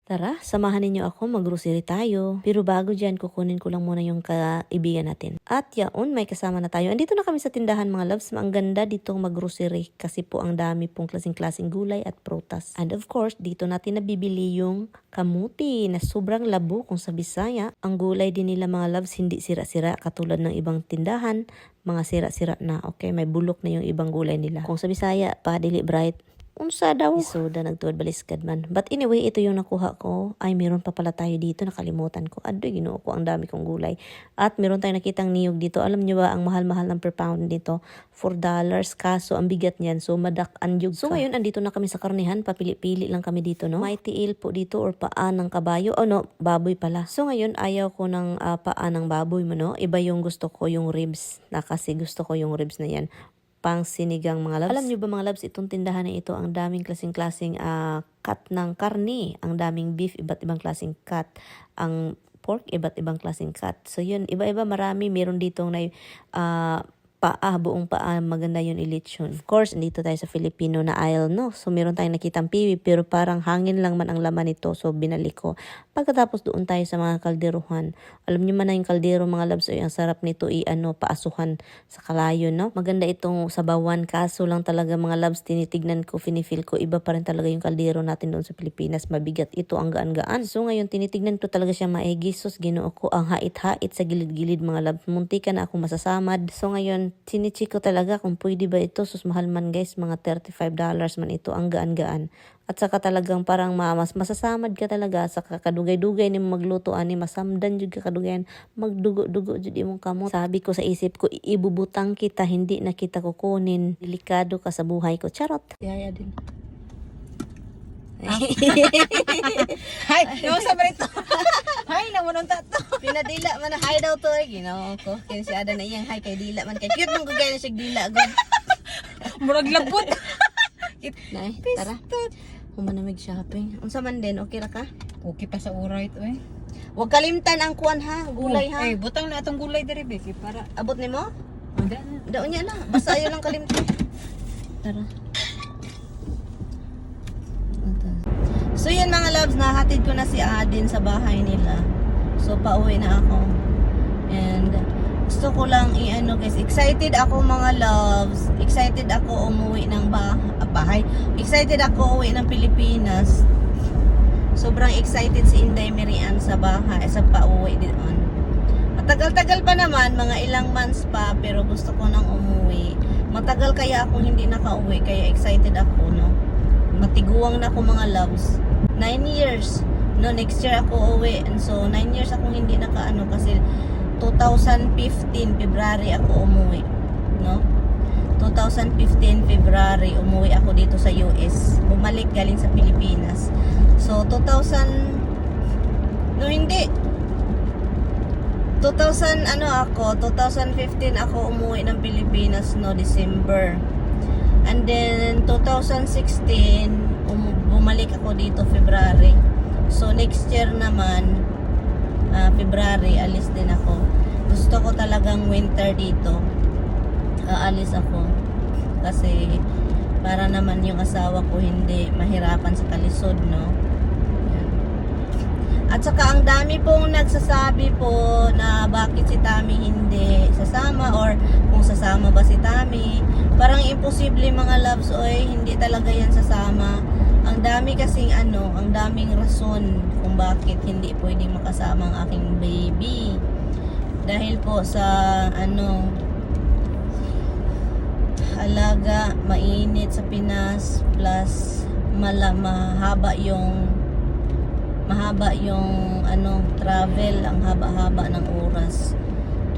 Tara, samahan ninyo ako, maggrocery tayo. Pero bago dyan, kukunin ko lang muna yung kaibigan natin. At yaon, may kasama na tayo. Andito na kami sa tindahan, mga loves. Ang ganda dito maggrocery kasi po ang dami pong klaseng-klaseng gulay at prutas. And of course, dito natin nabibili yung kamuti na sobrang labo kung sa Bisaya. Ang gulay din nila, mga loves, hindi sira-sira katulad ng ibang tindahan. Mga sira-sira na, okay? May bulok na yung ibang gulay nila. Kung sa Bisaya, pa, dili bright. Unsa daw? Soda nagtuwad baliskad man. But anyway, ito yung nakuha ko. Ay, meron pa pala tayo dito. Nakalimutan ko. Adoy, Ginoo ko. Ang dami kong gulay. At meron tayong nakitang niyog dito. Alam nyo ba, ang mahal-mahal ng per pound dito? $4. Kaso, ang bigat niyan. So, madak-an jud. So, ngayon, andito na kami sa karnihan. Papili-pili lang kami dito, no? May tiil po dito or paa ng kabayo. Oh, no, baboy pala. So, ngayon, ayaw ko ng paa ng baboy mo, no? Iba yung gusto ko, yung ribs. Na kasi gusto ko yung ribs na yan pang sinigang, mga loves. Alam nyo ba, mga loves, itong tindahan na ito, ang daming klaseng-klaseng cut ng karni, ang daming beef, iba't ibang klaseng cut, ang pork, iba't ibang klaseng cut. So yun, iba-iba, marami. Meron ditong na paa, buong paa, maganda yun ilitsyon. Of course, dito tayo sa Filipino na aisle, no? So, meron tayong nakitang piwi, pero parang hangin lang man ang laman nito. So, binalik ko. Pagkatapos, doon tayo sa mga kalderuhan. Alam niyo man na yung kaldero, mga loves, ay ang sarap nito i-ano, paasuhan sa kalayo, no? Maganda itong sabawan. Kaso lang talaga, mga loves, tinitignan ko, finifeel ko, iba pa rin talaga yung kaldero natin doon sa Pilipinas. Mabigat ito, ang gaan-gaan. So, ngayon, tinitignan ko talaga siya maigi. Sus, Ginoo ko, ang hait-hait sa gilid-gilid, mga loves. Munti ka na akong masasamad. So, ngayon, sinicheck ko talaga kung pwede ba ito. Sus, mahal man, guys, mga $35 man ito. Ang gaan-gaan. At saka talagang parang mas masasamad ka talaga sa kakadugay-dugay ni magluto ani, masamdan jud ka kadugayan, magdugo-dugo jud imong kamot. Sabi ko sa isip ko, ibubutang kita, hindi na kita kukunin. Delikado ka sa buhay ko. Charot. Yaya din. Hay, no sa ba ito? Hay, naman unta to. Pinadila man na hi daw to eh. Ginoo ko. Kaya si Ada na iyang hi kay dila man kay cute mong gugay na siya dila god. Murag labot. Nay, tara. Human na mig shopping. Unsa man din, okay ra ka? Okay pa sa oray to eh. Huwag kalimtan ang kuan ha, gulay ha. Eh, butang na atong gulay diri be kay para. Abot nimo? Wala na. Daon niya na. Basta ayaw lang kalimtan. Tara. So yun, mga loves, nahatid ko na si Adin sa bahay nila. So pauwi na ako. And gusto ko lang i-ano, guys, excited ako, mga loves. Excited ako umuwi ng bahay. Excited ako uwi ng Pilipinas. Sobrang excited si Inday Mirian sa bahay, sa pauwi doon. Matagal-tagal pa naman, mga ilang months pa, pero gusto ko nang umuwi. Matagal kaya akong hindi nakauwi, kaya excited ako, no? Matiguang na ako, mga loves. 9 years. No, next year ako uwi. And so, 9 years akong hindi nakaano kasi 2015, February ako umuwi. No? 2015 February, umuwi ako dito sa US. Bumalik galing sa Pilipinas. So, 2000. No, hindi. 2000 ano ako, 2015 ako umuwi ng Pilipinas, no, December. And then 2016 bumalik ako dito February. So next year naman February alis din ako. Gusto ko talagang winter dito. Aalis ako kasi para naman yung asawa ko hindi mahirapan sa kalisod, no. Yan. At saka ang dami pong nagsasabi po na bakit si Tami hindi sasama or kung sasama ba si Tami. Parang imposible, mga loves, oy, hindi talaga yan sasama. Ang dami kasing ano, ang daming rason kung bakit hindi pwedeng makasama ang aking baby. Dahil po sa ano, alaga, mainit sa Pinas, plus mahaba yung ano, travel, ang haba-haba ng oras.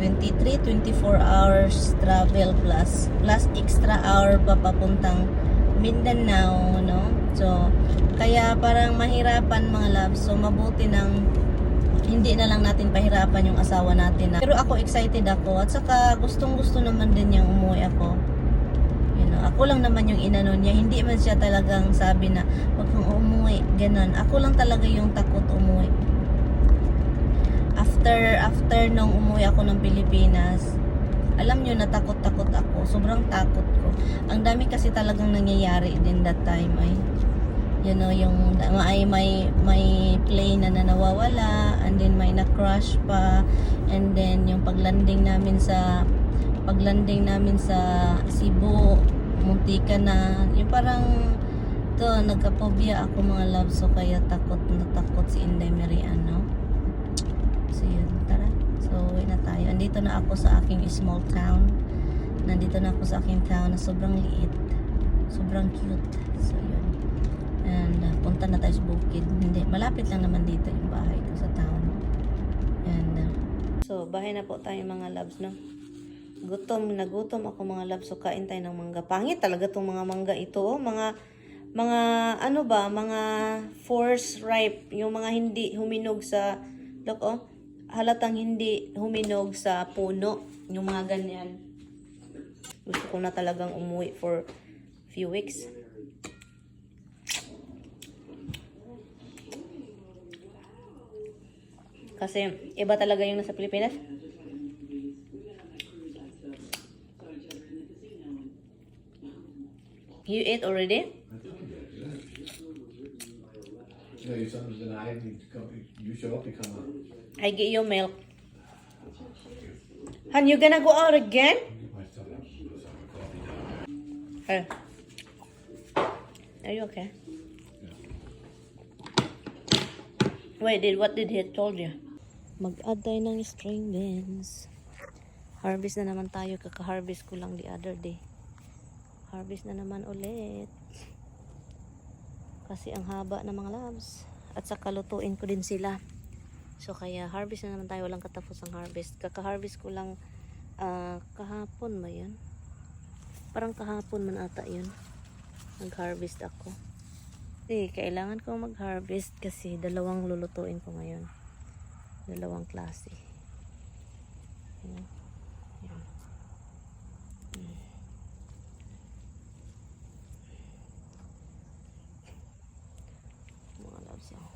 23, 24 hours travel plus plus extra hour pa papuntang Mindanao, no? So, kaya parang mahirapan, mga loves. So, mabuti nang hindi na lang natin pahirapan yung asawa natin. Na. Pero ako, excited ako at saka gustong gusto naman din niyang umuwi ako. Ako lang naman yung inano niya. Hindi man siya talagang sabi na wag kang umuwi, ganun. Ako lang talaga yung takot umuwi. After after nung umuwi ako ng Pilipinas, alam nyo, natakot-takot ako. Sobrang takot ko. Ang dami kasi talagang nangyayari din that time ay. Yung may plane na nawawala and then may na-crash pa and then yung paglanding namin sa Cebu, muntika na. Yung parang to, nagka-phobia ako, mga love, so kaya takot na takot si Inday Mary, ano. So yun, tara. So uwi na tayo. Andito na ako sa aking small town. Nandito na ako sa aking town na sobrang liit. Sobrang cute. So yun. And punta na tayo sa bukid. Hindi, malapit lang naman dito yung bahay ko sa town. And so bahay na po tayo, mga loves, no? Gutom na gutom ako, mga loves. So kain tayo ng mangga. Pangit talaga tong mga mangga ito. Oh. Mga ano ba, mga force ripe, yung mga hindi huminog sa, look oh, halatang hindi huminog sa puno, yung mga ganyan. Gusto ko na talagang umuwi for few weeks. Kasi iba talaga yung nasa Pilipinas. You ate already? No, you something's gonna hide you come, you show up, you come out. I get you milk. Han, you gonna go out again? Get myself some coffee down. Hey. Are you okay? Wait, did what did he told you? Mag-add tayo ng string beans. Harvest na naman tayo. Kaka-harvest ko lang the other day. Harvest na naman ulit. Kasi ang haba ng mga loves. At saka lutuin ko din sila. So kaya harvest na naman tayo. Walang katapos ang harvest. Kaka-harvest ko lang kahapon ba yun? Parang kahapon man ata yun. Nag-harvest ako. Eh, kailangan kong mag-harvest kasi dalawang lulutuin ko ngayon. Dalawang klase. Ayan. Ayan. Mga loves, oh.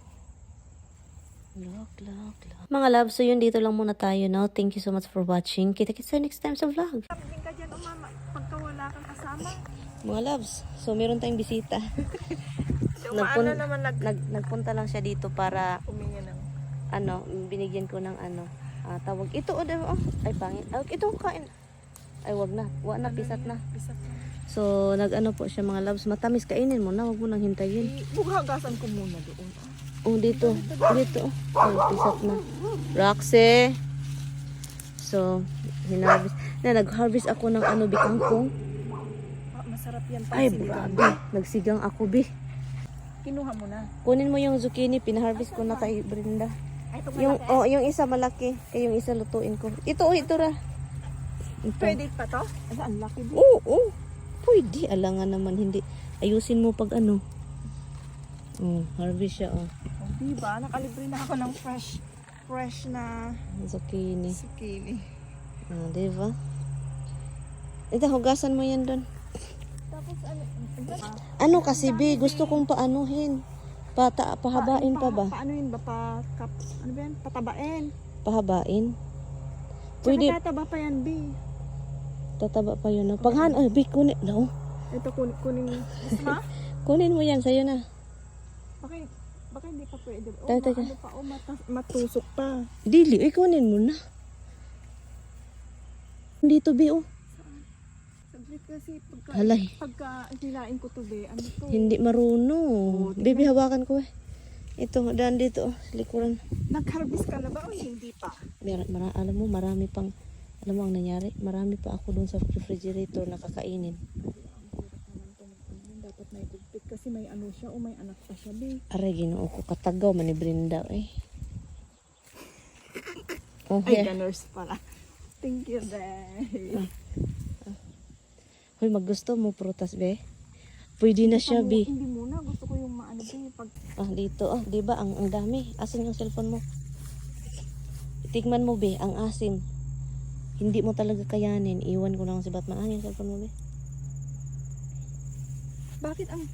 Look, look, look. Mga loves, so yun, dito lang muna tayo, no? Thank you so much for watching. Kita-kita next time sa vlog. Din ka dyan, umama, pagka wala kang kasama. Mga loves, so meron tayong bisita. Dumaan na naman Nagpunta lang siya dito para humingi ng ano, binigyan ko ng ano, tawag. Ito, oh, oh, ay pangit. Ay, ito, kain. Ay, wag na. Wa na, pisat na. Pisat na. So, nag-ano po siya, mga loves. Matamis, kainin mo na. Wag mo nang hintayin. Bughagasan ko muna doon. Oh, dito. Dito. Oh. Ay, pisat na. Roxy! So, hinarvest. Na, nag-harvest ako ng ano, bikangkong. Ah, masarap yan pa. Ay, grabe. Nagsigang ako, bi. Kinuha mo na. Kunin mo yung zucchini. Pinaharvest ko na kay Brenda. Ay, ito. Yung, oh, yung isa malaki. Kaya yung isa lutuin ko. Ito, oh, ito ra. Ito. Pwede pa to? Ay, ang laki din. Oo, oo. Pwede. Alangan naman. Hindi. Ayusin mo pag ano. Oh, harvest siya, oh. Oh, diba? Nakalibre na ako ng fresh fresh na Zucchini. zucchini. Ah, di ba? Ito, hugasan mo yan doon. Tapos ano? Ano kasi, Bi? Gusto kong paanuhin. Pahabain pa ba? Paano yun ba? Ano ba yan? Patabain. Pahabain? Pwede. Pwede. Tataba pa yan, B. Tataba pa yun. No? Paghan, ay, Bi, kunin. No. Ito, kunin mo. Gusto mo? Kunin mo yan, sa'yo na. Baka hindi pa pwede. Oh, Teka, teka. ano pa, oh, matusok pa. Dili, ay, kunin mo na. Dito, Bi, oh. Saglit kasi Halay. pagka hilain ko to, be, ano to? Hindi marunong. Baby, hawakan ko eh. Ito, daan dito, oh, sa likuran. Nag-harvest ka na ba o hindi pa? Alam mo, marami pang, alam mo ang nangyari? Marami pa ako doon sa refrigerator na kakainin. Dapat may gupit kasi may ano siya o may anak pa siya, be. Aray, ginoo ko, katagaw man ni Brenda eh. Oh, Ay, here. gunners pala. Thank you, be. Hoy, maggusto mo prutas, be? Pwede na siya, be. Hindi muna. Gusto ko yung maano, be. Pag Ah, dito, ah, di ba? Ang dami. Asan yung cellphone mo? Tikman mo, be, ang asim. Hindi mo talaga kayanin. Iwan ko lang si Batman. Ano yung cellphone mo, be? Bakit ang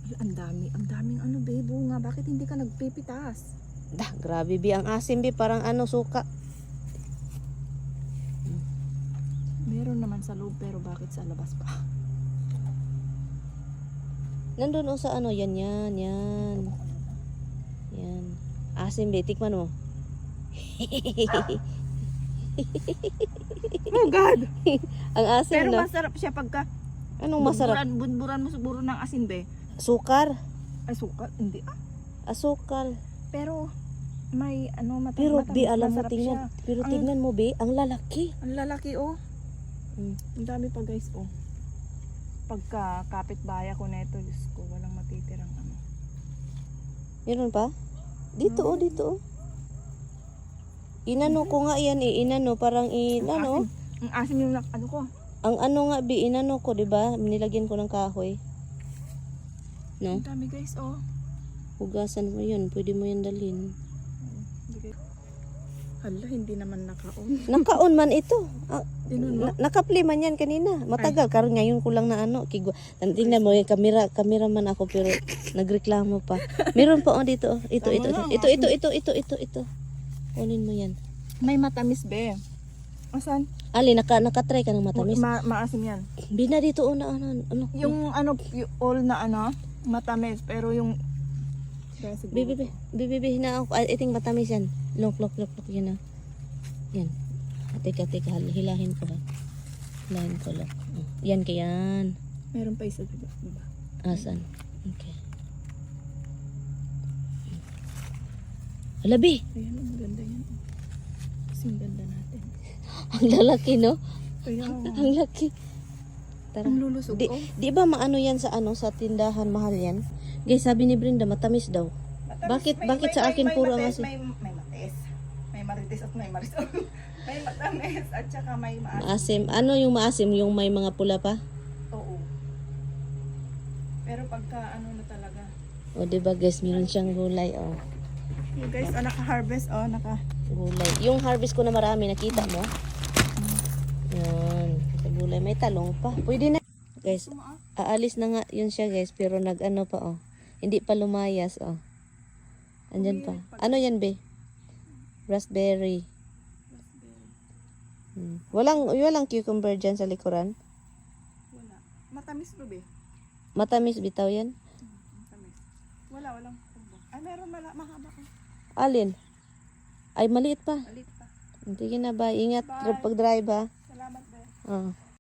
Ala, ang dami, ang daming ano, be, bunga. Bakit hindi ka nagpipitas? Dah, grabe, be. Ang asim, be. Parang ano, suka. Meron naman sa loob, pero bakit sa labas pa? Nandun oh sa ano, yan, yan, yan. Yan. Asim, be, tikman mo. Oh God! Ang asim, Pero no? masarap siya pagka Anong masarap? Budburan, budburan mo siguro ng asin, be. Sukar. Ay, suka. Hindi ah. Asukal. Pero may ano, Pero, matamis, be, alam mo, masarap tingnan. siya. Pero tingnan mo, be, ang lalaki. Ang lalaki, oh. Ang dami pa, guys, oh. Pagka kapitbahay ako neto, Diyos ko, walang matitirang ano. Meron pa? Dito, oh, dito, oh. Inano ko nga yan, eh. Inano, parang inano. Ang asim yung ano ko. Ang ano nga, be, inano ko, di ba? Nilagyan ko ng kahoy. No? Ang dami, guys, oh. Hugasan mo yun. Pwede mo yan dalhin. Hindi kayo- Hala, hindi naman naka-on. Naka-on man ito. Ah, Tinon mo? naka-play man yan kanina. Matagal. Karon ngayon ko lang na ano. Kigwa. Tingnan mo yung camera. Camera man ako pero nagreklamo pa. Meron pa oh dito. Oh. Ito, Tama ito, na, ito, ito, ito, ito, ito, ito. Kunin mo yan. May matamis, be. Asan? Ali, naka-try ka ng matamis. Maasim yan. Bina dito oh, na ano, ano. Yung ano, yung all na ano, matamis. Pero yung... Kaya siguro. Bibi, bibi, bibi, na ako. Ay, iting matamis yan. Look, look, look, look. Yan ah. Yan. Ah, teka, teka. Hilahin ko ha. Hilahin ko look. Oh, yan kayan. Meron pa isa, diba? Diba? Asan? Okay. Alabi! Ayan, ang ganda yan. Oh. Kasing ganda natin. Ang lalaki, no? Kaya, Ang laki. Tara. ang lulusog, Di, oh. di ba maano yan sa ano sa tindahan mahal yan? Guys, sabi ni Brenda matamis daw. Matamis. Bakit sa akin puro ang matamis, asin? May matamis. May marites at may marisol. May matamis at saka may maasim. Maasim. Ano yung maasim? Yung may mga pula pa? Oo. Pero pagka ano na talaga. O, di ba guys, meron siyang gulay, oh. You guys, oh, naka-harvest, oh, naka. Gulay. Yung harvest ko na marami, nakita mo? Yan. Sa gulay, may talong pa. Pwede na. Guys, aalis na nga yun siya, guys. Pero nag-ano pa, oh. Hindi pa lumayas, oh. Andyan pa. Ano yan, be? Raspberry. Walang cucumber dyan sa likuran. Wala. Matamis ba, be? Matamis bitaw yan. Matamis. Wala, walang kumbo. Ay, meron mahaba ko. Alin? Ay, maliit pa. Malit pa. Sige na, bye. Ingat Bye. pag-drive, ha. Salamat, be. Oh.